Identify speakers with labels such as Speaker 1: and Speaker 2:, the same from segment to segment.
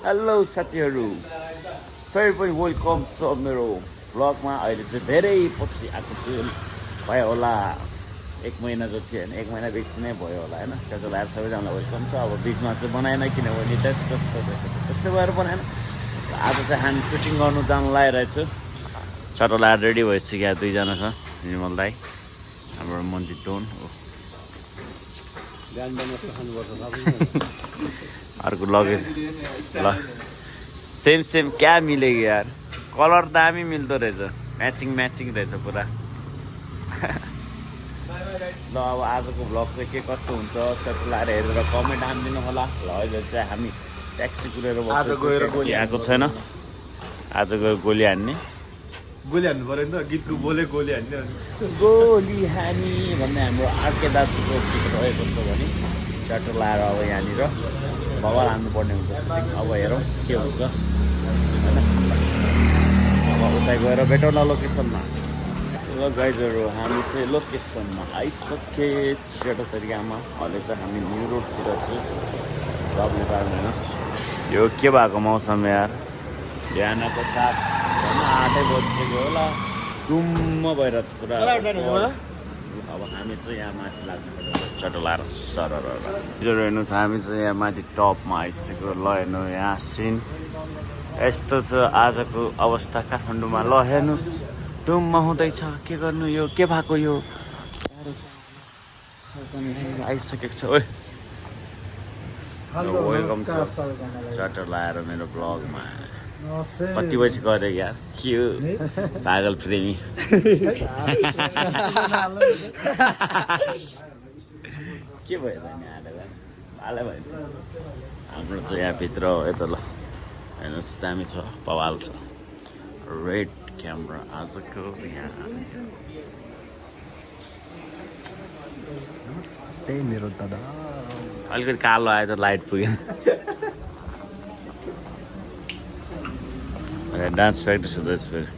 Speaker 1: Hello साथीहरू फेरि पनि वेलकम छ मेरो भ्लगमा। अहिले चाहिँ धेरै पछि आएको छु, भयो होला 1 महिना जति होइन, 1 महिना बेसी नै भयो होला होइन। त्यसो भएर सबैजनालाई वेलकम छ। अब बिचमा चाहिँ बनाएन किनभने त्यस्तो भएर बनाएन। आज चाहिँ हामी सुटिङ गर्नु जानु लागिरहेछु। छटो लाएर रेडी भइसक्यो, दुईजना छ, निर्मल दाई हाम्रो मन्दिर टोन अर्को लगेज ल सेम क्या मिलेको यार, कलर दामी मिल्दो रहेछ, म्याचिङ रहेछ पुरा। ल अब आजको भ्लग चाहिँ के कस्तो हुन्छ त्यो लाएर हेरेर कमेन्ट हानिदिनु होला। ल अहिले चाहिँ हामी ट्याक्सी कुरेर आएको छैन, आज गयो गोली हान्ने
Speaker 2: हान्नु पऱ्यो नि त, गीतको बोले गोली हान्ने
Speaker 1: गोली हानी भन्ने हाम्रो आर्के दाजुको गीत रहेको छ भने चाटो लाएर अब यहाँनिर भगवान् हान्नुपर्ने हुन्छ। अब हेरौँ के हुन्छ होइन। अब उता गएर भेटौँ न लोकेसनमा। ल गाइजहरू हामी चाहिँ लोकेसनमा आइसके छिटो तरिकामा। अहिले चाहिँ हामी न्यु रोडतिर चाहिँ लभली पार्नु हेर्नुहोस्। यो के भएको मौसम यार, बिहानको 7 8 बजिसक्यो होला, डुम्म भइरहेको छ पुरा। अब हामी चाहिँ यहाँ माथि लाग्छ चटो लाएर सरर हेर्नु छ। हामी चाहिँ यहाँ माथि टपमा आइसक्यो। ल हेर्नु यहाँ सिन यस्तो छ आजको अवस्था काठमाडौँमा। ल हेर्नुहोस् डुम्म हुँदैछ, के गर्नु, यो के भएको, यो आइसकेको छ। ओ वेलकम छ चटो लाएर मेरो ब्लगमा। कति बजी गऱ्यो यार, के हो पागल प्रेमी। के भयो त नि आले भयो हाम्रो चाहिँ यहाँभित्र यता। ल हेर्नुहोस् दामी छ, बवाल छ, रेड क्यामेरा आजको यहाँ।
Speaker 2: त्यही मेरो दादा
Speaker 1: अलिकति कालो आयो त लाइट पुग्यो। डान्स प्र्याक्टिस हुँदैछ फेरि।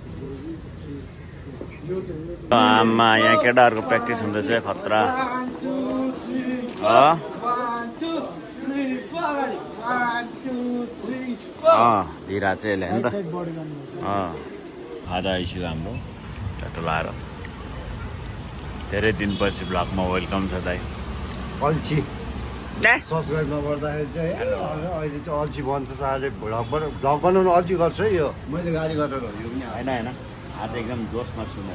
Speaker 1: आमा यहाँ केटाहरूको प्र्याक्टिस हुँदैछ खतरा। धिरा चाहिँ यसले होइन त। आज आइसक्यो हाम्रो चटो लाएर। धेरै दिनपछि ब्लगमा वेलकम छ दाइ।
Speaker 2: अल्छी सब्सक्राइब नगर्दाखेरि चाहिँ अहिले चाहिँ अल्छी बन्छ साह्रै। भ्लग बनाउनु अल्छी गर्छ है। यो मैले गाडी गरेर हो यो पनि
Speaker 1: होइन आज एकदम जोसमा छु म।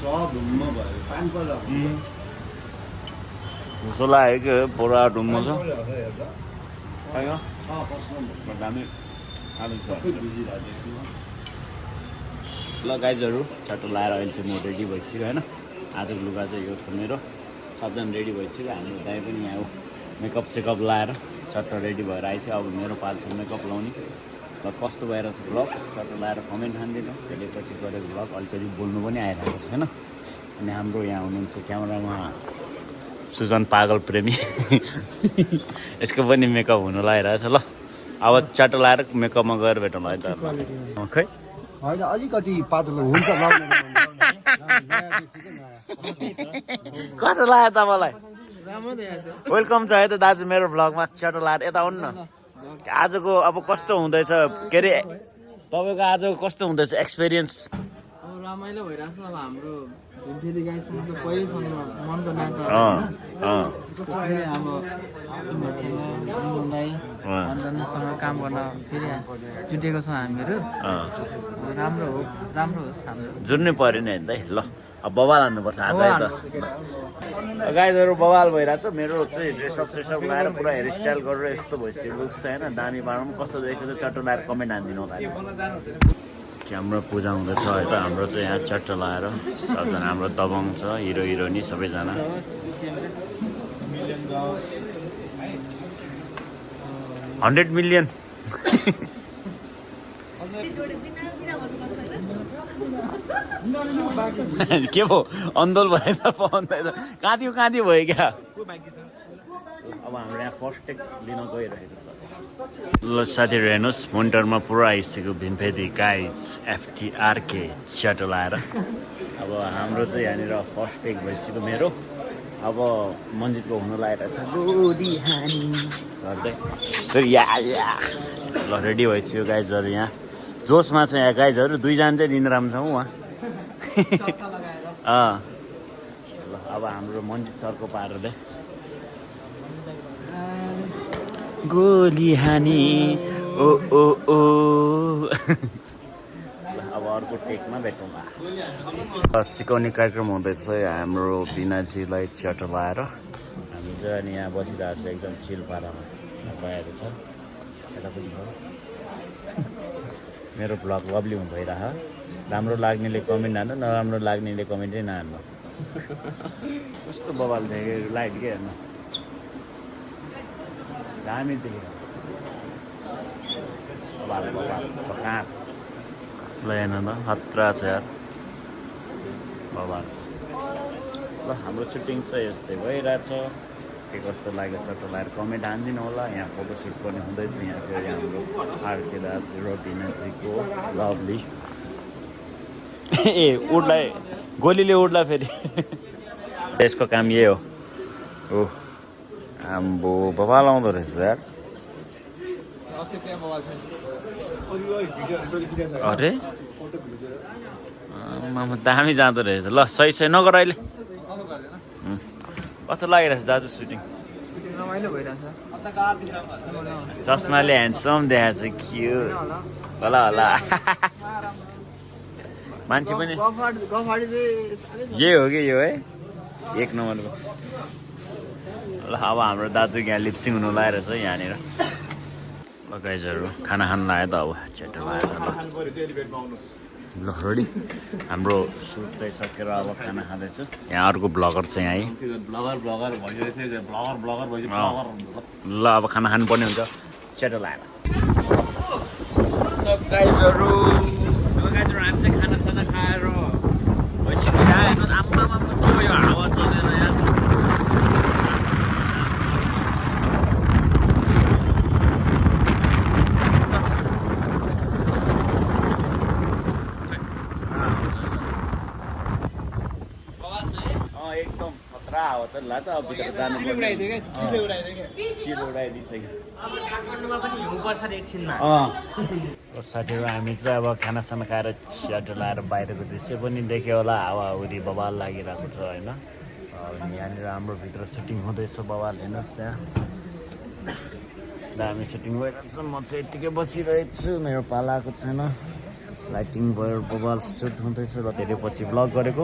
Speaker 2: सब ढुम्म भयो, पानी पर्यो
Speaker 1: हुसो लाग्यो कि पुरा डुम्म छ। ल गाइजहरू चटो लाएर अहिले चाहिँ म रेडी भइसक्यो होइन। आजको लुगा चाहिँ यो छ मेरो, सबजना रेडी भइसक्यो। हाम्रो दाइ पनि यहाँ मेकअप सेकअप लाएर चट्ट रेडी भएर आइसक्यो। अब मेरो पाल छ मेकअप लाउने। र कस्तो भएर छ भ्लग चट्ट लाएर कमेन्ट हानिदिनु। त्यसले पछि गरेको भ्लग अलिकति बोल्नु पनि आइरहेको छ होइन। अनि हाम्रो यहाँ हुनुहुन्छ क्यामेरामा सुजन पागल प्रेमी। यसको पनि मेकअप हुनु लागिरहेछ। ल अब चट्टो लाएर मेकअपमा गएर भेटौँ है त। खै
Speaker 2: होइन अलिकति पातलो हुन्छ।
Speaker 1: कसो लाग्यो तपाईँलाई? वेलकम छ है त दाजु मेरो भ्लगमा। चटो लाएर यता आउनु न। आजको अब कस्तो हुँदैछ, के अरे तपाईँको आजको कस्तो हुँदैछ एक्सपिरियन्स?
Speaker 3: रमाइलो भइरहेको छ। अब हाम्रो फेरि गाईसँग पहिल्यैसँग मनको नाता अब तिमीहरूसँग दाई अन्जनसँग काम गर्न फेरि जुटेको छौँ हामीहरू। राम्रो होस् हाम्रो।
Speaker 1: जुट्नै पऱ्यो नि होइन ल। अब बवाल हान्नुपर्छ आज है त। गाइजहरू बवाल भइरहेको छ। मेरो चाहिँ ड्रेसअप लाएर पुरा हेयरस्टाइल गरेर यस्तो भइसक्यो लुक्स चाहिँ होइन। दामी पार्नु कस्तो देखेको छ चट्टो लाएर कमेन्ट हानिदिनु होला। क्यामेरा पूजा हुँदैछ है त। हाम्रो चाहिँ यहाँ चट्टो लाएर सबजना हाम्रो दबङ छ, हिरो हिरोइनी सबैजना। 100 मिलियन के भयो अन्दोल भयो त पाउँदै त कहाँ थियो भयो क्या। अब हाम्रो यहाँ फर्स्ट टेक लिन गइरहेको छ। ल साथीहरू हेर्नुहोस् मोनिटरमा पुरा आइसक्यो भीमफेदी गाइज FTRK चटो लाएर। अब हाम्रो चाहिँ यहाँनिर फर्स्ट टेक भइसक्यो मेरो। अब मन्जितको हुनु लागेको छ गोली हानी गर्दै या ल रेडी भइसक्यो गाइजहरू यहाँ जोसमा छ यहाँ गाइजहरू 2 जना चाहिँ निन्द्रामा छौँ उहाँ ल अब हाम्रो मन्जित सरको पाराले गोली हानी ओ ओ ओ अब अर्को टेकमा भेटौँला सिकाउने कार्यक्रम हुँदैछ हाम्रो बिनाजीलाई चटलाएर हामी चाहिँ अनि यहाँ बसिरहेको छ एकदम चिल पारामा भइरहेको छ यता पनि छ मेरो ब्लग लभली भइरह राम्रो लाग्नेले कमेन्ट हान्नु नराम्रो लाग्नेले कमेन्टै नहान्नु कस्तो बवाल थियो लाइट के हेर्नु दामी देखेर प्रकाश ल हेर्नु न खतरा छ यार बवाल ल हाम्रो सुटिङ चाहिँ यस्तै भइरहेछ के कस्तो लाग्यो चटलाएर कमेन्ट हानिदिनु होला यहाँ फोटोसुट पनि हुँदैछ यहाँ फेरि हाम्रो आरके दाज रोटिनाजीको लभली ए उड्ला गोलीले उड्ला फेरि यसको काम यही हो ओ आम्बो बवाल आउँदो रहेछ यार अरे मामा दामी जाँदो रहेछ ल सही सही नगर अहिले कस्तो लागिरहेछ दाजु सुटिङ
Speaker 3: रमाइलो भइरहेछ
Speaker 1: चस्माले ह्यान्डसम देखाएको छ क्युट होला होला मान्छे पनि यही हो कि यो है 1 नम्बरको ल अब हाम्रो दाजु यहाँ लिप्सिङ हुनु लागिरहेछ यहाँनिर ल गाइजहरू खाना खानु लाग्यो त अब चेटो लगाएर ल रेडी हाम्रो सुट चाहिँ सकेर अब खाना खाँदैछु यहाँ अर्को ब्लगर छ यहाँ
Speaker 2: ब्लगर भइरहेछ
Speaker 1: ल अब खाना खानुपर्ने हुन्छ चेटो लगाएर गाइजहरू हामी चाहिँ खानासाना खाएर भइसक्यो यहाँ हेर्नु आम्मामा के भयो हावा चलेर यहाँ एकदम खतरा हावा चलिरहेको छ अब भित्र जानु सिल उडाइदिइसक्यो साथीहरू हामी चाहिँ अब खानासाना खाएर च्याटो लाएर बाहिरको दृश्य पनि देख्यो होला हावाहुरी बवाल लागिरहेको छ होइन यहाँनिर हाम्रो भित्र सुटिङ हुँदैछ बवाल हेर्नुहोस् यहाँ दामी सुटिङ भइरहेको छ म चाहिँ यत्तिकै बसिरहेको छु मेरो पालाको छैन लाइटिङ भयो बवाल सुट हुँदैछ र धेरै पछि भ्लग गरेको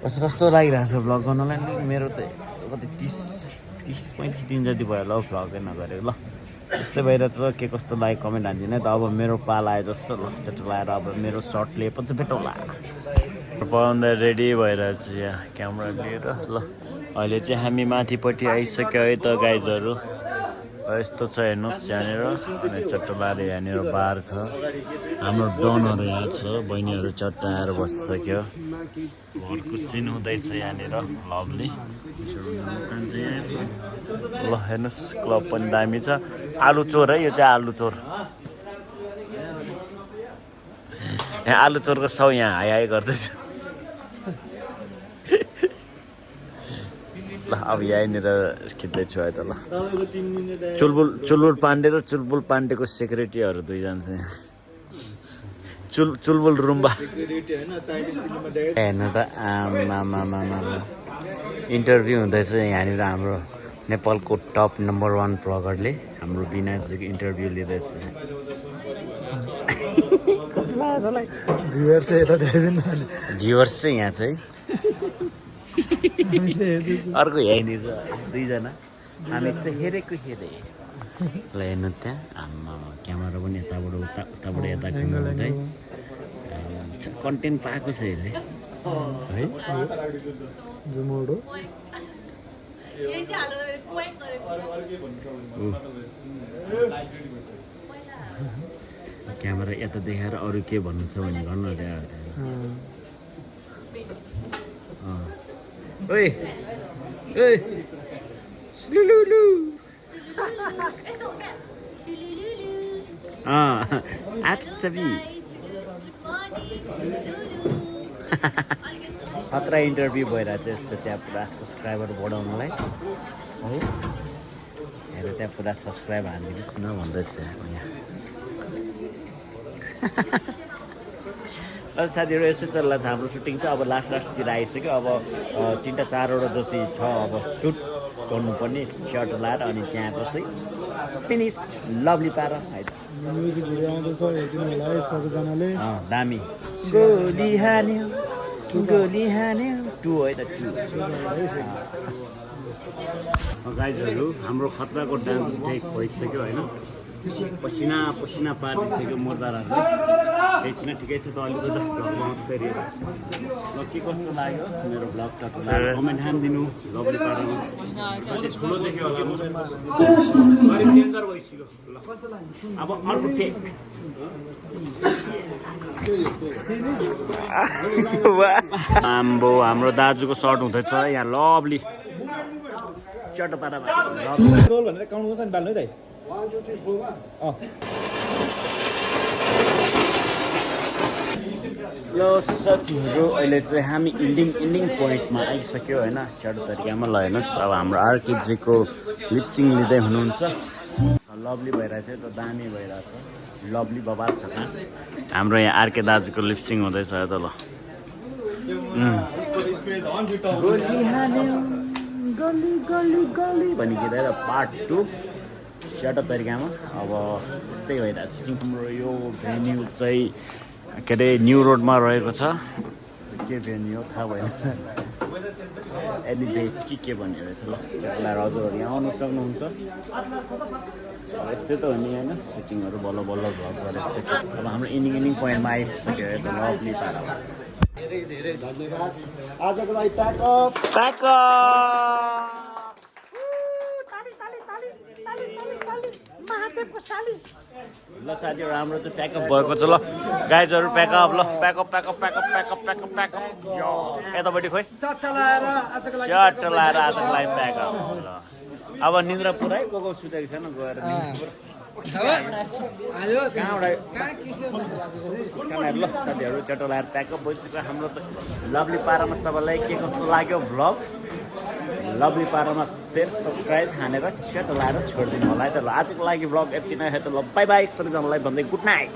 Speaker 1: कस्तो कस्तो लागिरहेको छ भ्लग गर्नलाई मेरो त कति 30-35 दिन जति भयो होला भ्लगै नगरेको ल त्यस्तै भइरहेछ के कस्तो लाग्यो कमेन्ट हानिदिनु त अब मेरो पाला आयो जस्तो ल चटो लगाएर अब मेरो सर्ट लिएपछि भेटौँला पाउँदा रेडी भइरहेछ यहाँ क्यामेरा लिएर ल अहिले चाहिँ हामी माथिपट्टि आइसक्यो है त गाइजहरू यस्तो छ हेर्नुहोस् यहाँनिर अनि चट्टो लाएर यहाँनिर बार छ हाम्रो डनहरू यहाँ छ बहिनीहरू चट्टा आएर बसिसक्यो घरको सिन हुँदैछ यहाँनिर लभली ल हेर्नुहोस् क्लब पनि दामी छ आलु चोर है यो चाहिँ आलु चोर यहाँ आलु चोरको साउ यहाँ हाई हाई गर्दैछ ल अब यहीँनिर खिच्दैछु है त ल चुलबुल पाण्डे र चुलबुल पाण्डेको सेक्रेटरीहरू 2 जना छ यहाँ चुलबुल रुम्बा हेर्नु त आमा इन्टरभ्यू हुँदैछ यहाँनिर हाम्रो नेपालको टप नम्बर 1 ब्लगरले हाम्रो बिनाजीको इन्टरभ्यू लिँदैछ भ्युवर्स चाहिँ यहाँ चाहिँ अर्को यहीँनिर 2 जना हामी चाहिँ हेरेको हेरे ल हेर्नु त्यहाँ आम्मा क्यामेरा पनि यताबाट उताबाट यता है कन्टेन्ट पाएको छ यसले है क्यामेरा यता देखाएर अरू के भन्नु छ भने गर्नु ओइ ओइ स्लुलुलु खतरा इन्टरभ्यू भइरहेको छ यसको त्यहाँ पुरा सब्सक्राइबर बढाउनलाई है हेर त्यहाँ पुरा सब्सक्राइब हानिदिनुहोस् न भन्दैछ यहाँ साथीहरू यस्तो चल्ला छ हाम्रो सुटिङ चाहिँ अब लास्टतिर आइसक्यो अब 3टा 4वटा जति छ अब सुट गर्नुपर्ने सर्ट लाएर अनि त्यहाँपछि फिनिस लभली पार है
Speaker 4: म्युजिक भिडियो आउँदैछ हेरिदिनु होला है सबैजनाले
Speaker 1: दामी गोली हान्यो टु है त टु गाइजहरू हाम्रो खतराको डान्स टेक भइसक्यो होइन पसिना पसिना पारिसक्यो मुर्दारहरूले एकछिन ठिकै छ त अलिक भ्लगमा आउँछ फेरि ल के कस्तो लाग्यो मेरो भ्लग चटुला कमेन्ट हानिदिनु लभली पारामा ठुलो देख्यो होला गरिब डेन्जर भइसक्यो ल अब अर्को टेक आम्बो हाम्रो दाजुको सर्ट हुँदैछ यहाँ लभली चटो पारा
Speaker 4: भनेर काउन्ट गर्छ नि बाल्नु है त
Speaker 2: 1 2 3 4
Speaker 1: ल साथीहरू अहिले चाहिँ हामी इन्डिङ पोइन्टमा आइसक्यो होइन चटो तरिकामा ल हेर्नुहोस् अब हाम्रो आरकेजीको लिपसिङ लिँदै हुनुहुन्छ लभली भइरहेछ त दामी भइरहेछ लभली बबाल छ कहाँ हाम्रो यहाँ आरके दाजुको लिपसिङ हुँदैछ त ल गली भनी गीत पार्ट 2 चटो तरिकामा अब यस्तै भइरहेछ हाम्रो यो भेन्यू चाहिँ के अरे न्यू रोडमा रहेको छ के भेन्यू हो थाहा भएन एलिभेट के भन्ने रहेछ ल चटला हजुरहरू यहाँ आउनु सक्नुहुन्छ अब यस्तै त हो नि होइन सुटिङहरू बल्ल बल्ल भ्लग गरेको छ अब हाम्रो इन्डिङ पोइन्टमा आइसक्यो है त लभली पारामा
Speaker 2: धेरै धेरै धन्यवाद आजको लागि प्याकअप
Speaker 1: ल साथीहरू हाम्रो चाहिँ प्याकअप भएको छ ल गाइजहरू प्याकअप ल प्याकअप यतापट्टि खोइ चट्ट लाएर आजको लागि प्याकअप ल अब निन्द्रा पुरै को सुतेको छैन गएर ल साथीहरू चट्ट लाएर प्याकअप भइसक्यो हाम्रो चाहिँ लभली पारामा सबैलाई के कस्तो लाग्यो भ्लग लभली पारामा सेयर सब्सक्राइब हानेर चट्ट लाएर छोडिदिनु होला है त ल आजको लागि भ्लग यति नै है त ल बाई बाई सबैजनालाई भन्दै गुड नाइट